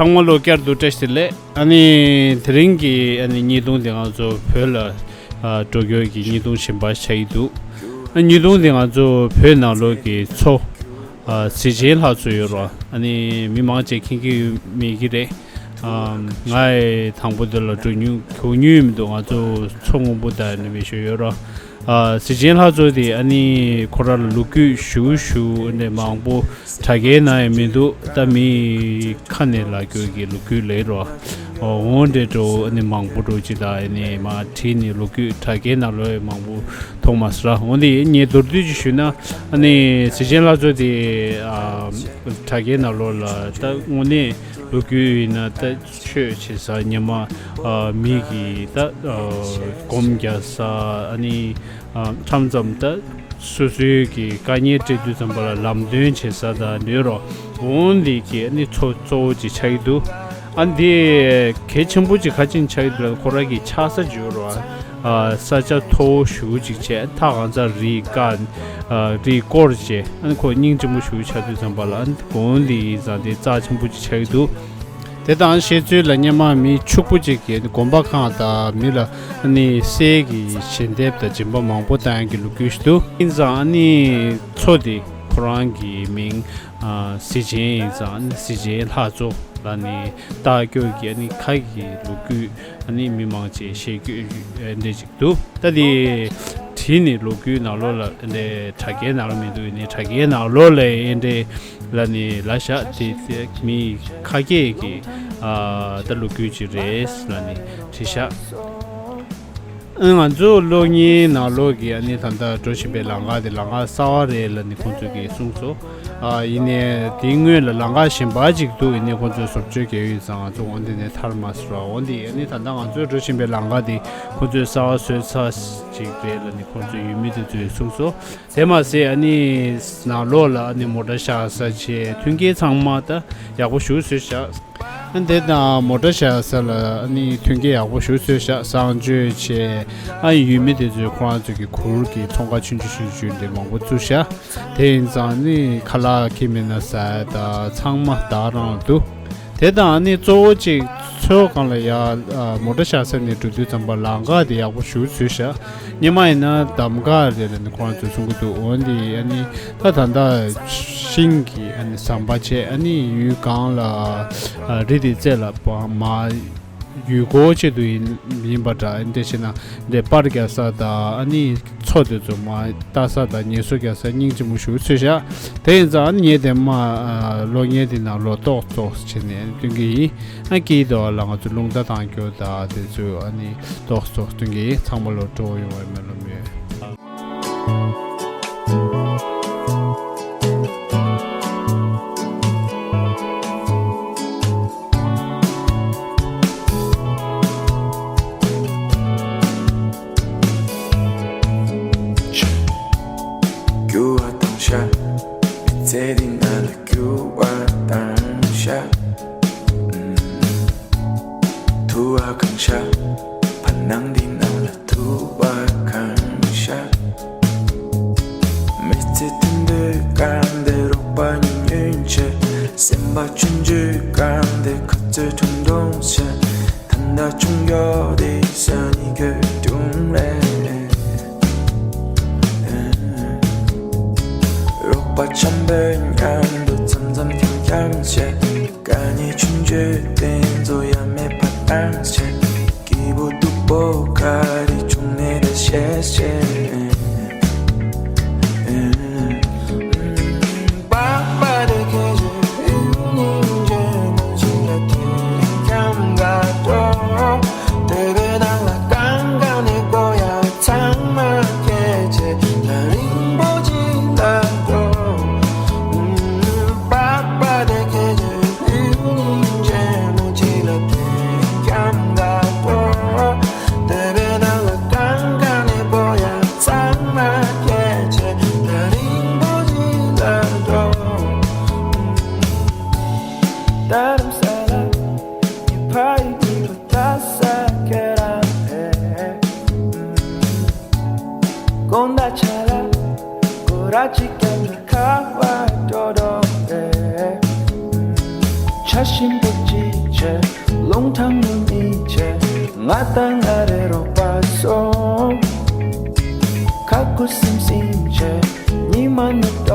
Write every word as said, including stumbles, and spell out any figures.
ཚང་མ་ལོ་བསྐྱར་དུ་བཀྲ་ཤིས་བདེ་ལེགས། ཨ་ནི་དེ་རིང་གི་ཨ་ནི་བརྙན་ཐུང་དེ་ང་ཚོ་བོད་ལ་ཨ་འགྲོ་རྒྱུ་གི་བརྙན་ཐུང་གཞན་པ་ཆགས་ཀྱི་འདུག་ཨ་བརྙན་ཐུང་དེ་ང་ཚོ་བོད་ནང་ལོགས་ཀྱི་མཚོ་ཨ་གཟི་ཆེན་ལྷ་མཚོ་ཡོད་རེད། ཨ་ནི་མི་མང་ཆེ་མཁྱེན་གྱི་ཡོད་མེད་ཀྱི་རེད། ཨ་ང་ཡི་དང་པོ་དེ་ལ་འགྲོ་མྱོང་གོ་མྱོང་མི་འདུག་ང་ཚོ་མཚོ་སྔོན་པོ་དང་ནི་མི་ཤོད་ཡོད་རེད། ཨ་གཟི་ཆེན་ལྷ་མཚོ་དེ་ཨ་ནི་ཁོ་རང་ལ་ལོ་རྒྱུས་ཞུ་ཞུ་ནས་མང་པོ་དྲ་རྒྱའི་ནང་ཡང་མི་འདུག་ད་མི་ཁ་ནས་ལབ་རྒྱུ་གི་ལོ་རྒྱུས་ལས་རོ། འོ་འདྲེ་འགྲོ་ཨ་ནི་མང་པོ་འགྲོ་ཅི་ད་ཨ་ནི་མ་བྲིས་ནས་ལོ་རྒྱུས་དྲ་རྒྱའི་ནང་ལོ་ཡང་མང་པོ་མཐོང་མ་སོང་ར། འོ་འདི་ངས་མདོར་བསྡུས་ཅིག་ཞུས་ན་ཨ་ནི་གཟི་ཆེན་ལྷ་མཚོ་དེ་ཨ་དྲ་རྒྱའི་ནང་ལོ་ལ་ད་དངོས་གནས་ལོ་རྒྱུས་ཡིན་ན་ད་ཆོས་བྱེད་ས་ཉི་མ་ཨ་མི་གི་ད་ཨ་སྒོམ་རྒྱག་ས་ཨ་ནི་ཨ་མཚམས་མཚམས་ད་སོ་སོའི་གི་དཀའ་ངལ་འཕྲད་དུས་ཙམ་པ་ལ་ལམ་སྟོན་བྱེད་ས་དང་འདོད་རོགས་འོང་འདི་གི་ཨ་ནི་ཚོ་གཙོ་བོ་ཅིག་ཆགས་ཀྱི་འདུག་ཨ་འདི་གལ་ཆེན་པོ་ཅིག་ག་ཅིན་ཆགས་ཀྱི་འདུག་ལ་ཁོ་རང་གི་ཆགས་ས་འཇུ་རོགས་ཨ་ས་ཆ་མཐོ་བོ་ཞུ་ཅིག་བྱས་མཐའ་གང་ཚ་རི་ཀ་ཨ་རི་སྐོར་བྱས་ཨ་ནི་ཁོ་སྙིང་རྗེ་མོ་ཞུ་ཆགས་དུས་ཙམ་པ་ལ་ཨ་ནི་དགོང་འདི་ཡིན་ཙང་དེ་རྩ་ཆེན་པོ་ཅིག་ཆགས་ཀྱི་འདུག་དེ་དང་བཤད་ཚུལ་ལ་སྔོན་མ་མི་ཕྱུག་པོ་ཅིག་གིས་དགོན་པ་ཁང་དང་མི་ལ་ནི་གསེར་གྱི་ཞལ་འདེབས་དང་སྦྱིན་པ་མང་པོ་བཏང་ཡག་གི་ལོ་རྒྱུས་ཤིག་འདུག་ཡིན་ཙང་ནི་མཚོ་དེ་ཁོ་རང་གི་མིང་ཨ་གཟི་ཆེན་ཡིན་ཙང་ནི་གཟི་ཆེན་ལྷ་མཚོ་ལ་ནི་བཏགས་རྒྱུ་གི་ནི་ཁ་གི་ལོ་རྒྱུས་ནི་མི་མང་ཆེ་ཤེས་རྒྱུ་འདྲ་ཅིག་འདུག་ད་དེ་བྲིས་ནས་ལོ་རྒྱུས་ནང་ལོགས་ལ་དེ་དྲ་རྒྱའི་ནང་ལ་མི་འདུག་ནི་དྲ་རྒྱའི་ནང་ལོགས་ལ་ཨེ་འདྲས་ལ་ནི་ལ་ཤག་དེ་དེ་མི་ཁ་སྐད་ཀྱི་ཨ་ད་ལོ་རྒྱུས་ཅིག་རེད་ལ་ནི་བྲིས་ཤག་ཨ་ང་ཚོ་གློག་བརྙན་ནང་ལོགས་ཀྱི་ཨ་ནི་ད་ལྟ་འགྲོ་བཞིན་པའི་ལམ་ཁ་དེ་ལམ་ཁ་གསར་བ་རེད་ལ་ནི་ཁོང་ཚོ་གིས་གསུངས་སོང་། ཨ་ཡིན་ནའི་དེའི་སྔོན་ལ་ལམ་ཁ་གཞན་པ་ཅིག་འདུག་ཡིན་ནའི་ཁོང་ཚོས་བཟོ་བཅོས་བརྒྱབ་ཡོད་ཙང་ང་ཚོ་འོ་འདི་ནས་ཐར་མ་སོང་ར། འོ་འདི་ཨ་ནི་ད་ལྟ་ང་ཚོས་འགྲོ་བཞིན་པའི་ལམ་ཁ་དེ་ཁོང་ཚོས་གསར་བ་བཟོས་ཚར་ཅིག་རེད་ལ་ནི་ཁོང་ཚོའི་ཡུལ་མི་དེ་ཚོས་གསུངས་སོང་། དེ་མ་ཟད་ཨ་ནི་ནང་ལོགས་ལ་ཨ་ནི་མོ་ཊ་བཞག་ས་བྱས་མཐུན་རྐྱེན་ཚང་མ་ད་ཡག་པོ་ཞིག་བཟོས་བཞག་ཨ་འདི་དང་མོ་ཊ་བཞག་ས་ལ་ཨ་ནི་མཐུན་རྐྱེན་ཡག་པོ་ཞིག་བཟོས་བཞག་གསང་སྤྱོད་བྱས་ཨ་ཡུལ་མི་དེ་ཚོས་ཁོ་རང་ཚོ་གི་གུར་གྱི་ཚོང་ཁང་ཆུང་ཆུང་ཆུང་ཆུང་དེ་མང་པོ་བཙུགས་བཞག་དེ་ཡིན་ཙང་ནི་ཁ་ལག་ཁྱེར་མེད་ན་ཟ་ཡ་ད་ཚང་མ་ད་རང་འདུག་དེ་དང་ཨ་ནི་གཙོ་བོ་གཅིག་མཚོ་སྒང་ལ་ཡ་ཨ་མོ་ཊ་བཞག་ས་ནས་འགྲོ་དུས་ཙམ་པ་ལམ་ཁ་དེ་ཡག་པོ་ཞིག་བཟོས་བཞག་སྔོན་མ་ཡིན་ན་འདམ་ཁ་རེད་ལ་ནི་ཁོ་རང་ཚོས་གསུང་གི་འདུག་འོན་ཏེ་ཨ་ནི་ད་ད་ལྟ་ཤིང་གི་ཨ་ནི་ཟམ་པ་བྱས་ཨ་ནི་ཡུལ་སྒང་ལ་ཨ་རི་དེ་རྩེ་ལ་མ་ཡུལ་སྐོར་ཆེད་དུ་ཡིན་ཡིན་པ་འདྲ་ཨ་ནི་དེ་བྱས་ན་འདི་པར་རྒྱག་ས་དང་ཨ་ནི་མཚོ་དེ་ཚོ་མ་ལྟ་ས་དང་ངལ་གསོ་རྒྱག་ས་སྙིང་རྗེ་མོ་ཞིག་བཟོས་བཞག་དེ་ཡིན་ཙང་ཨ་ནི་ངས་དེ་མ་ཨ་གློག་བརྙན་དེ་ནང་ལོགས་ཏོག་ཙམ་བྱས་ནས་ཨ་ནི་སྟོན་གྱི་ཡིན། ཨ་སྐྱིད་དོ་ལ་ང་ཚོ་རླུང་རྟ་བཏང་རྒྱུ་དང་དེ་ཚོ་ཨ་ནི་ཏོག་ཙམ་སྟོན་གྱི་ཡིན། ཚང་མ་ལོ་སྤྲོ་བོ་ཡོང་བའི་སྨོན་ལམ་ཡོད། རྒྱུ་བ་དང་ཤ། མི་ཚེ་འདི་ན་ལ་རྒྱུ་བ་དང་ཤ། ཐུ་བ་གང་ཤ། བར་སྣང་འདི་ན་ལ་ཐུ་བ་གང་ཤ། མི་ཚེ་དུན་དུ་གང་དེ་རོགས་པ་ཉུང་ཉུང་ཆེ། སེམས་པ་ཆུང་ཆུང་གང་དེ་ཁ་ཚོད་ཁྲུང་ཁྲུང་ཆེ། ད་ལྟ་ཆུང་ཡོད་དེ་ས་ནི་གོས་དྲུང་ལས། རོགས་པ་འཆམ་པོའི་མཉམ་དུ་འཆམ་འཆམ་འཁྱམ་འཁྱམ་བྱས། དཀའ་ངལ་ཆུང་ཆུང་དེ་ཚོ་ཡ་མེད་པ་བཏང་བྱས། སྐྱིད་པོ་སྡུག་པོ་ག་རེ་བྱུང་ནས་ད་བཤད་བཤད། རླུང་ཐང་ནུ་མི་ཆེ། ང་དང་ང་རེ་རོགས་པ་སོང་། ཁ་ཁུ་སིམ་སིམ་ཆེ། ཉི་མ་ནུབ་ད།